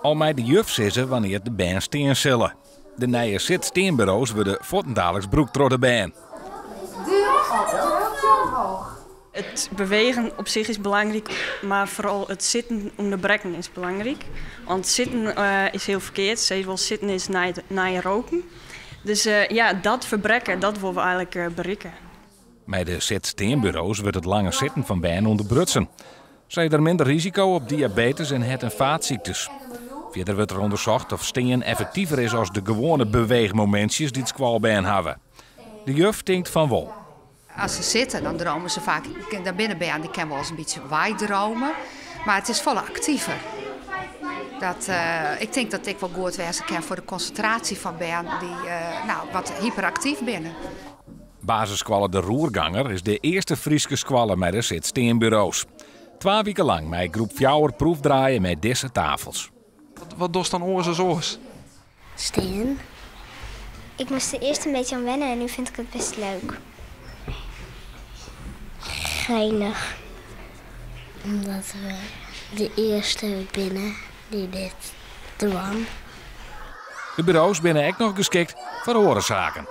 Al mei de juf sizze wannear't de bern stean sille. De nije sit-steanburo's wurde fuortendaliks brûkt troch de bern. It bewegen op sich is belangryk, mar foaral it sitten ûnderbrekken is belangryk. Want sitten is hiel ferkeard. Se sizze wol sitten is nije roken. Dus ja, dat ferbrekke, dat wolle we eigenlik berikke. Mei de sit-steanburo's wurdt it lange sitten fan bern ûnderbrutsen. Sa is der minder risiko op diabetes en hert- en faatsyktes. Fierder wurdt der ûndersocht oft stean effektiver is as de gewoane beweechmomintsjes dy't skoalbern hawwe. De juf tinkt fan wol. As se sitte, dan drome se faak. Der binne bern dy kinne wolris in bytsje weidrome, mar it is folle aktiver. Dat, ik tink dat it ek wol goed wêze kin foar de konsintraasje fan bern dy't no, wat hyperaktyf binne. Basisskoalle De Roerganger is de earste Fryske skoalle mei de sit-steanburo's. Twa wike lang mei groep fjouwer proefdraaie mei dizze tafels. Wat dochst dan oars as oars? Stean. Ik moast der earst in bytsje oan wenne en nu vind ik it best leuk. Geinich. Omdat we de earste binne dy't dit dwaan. De buro's binne ek noch geskikt foar oare saken.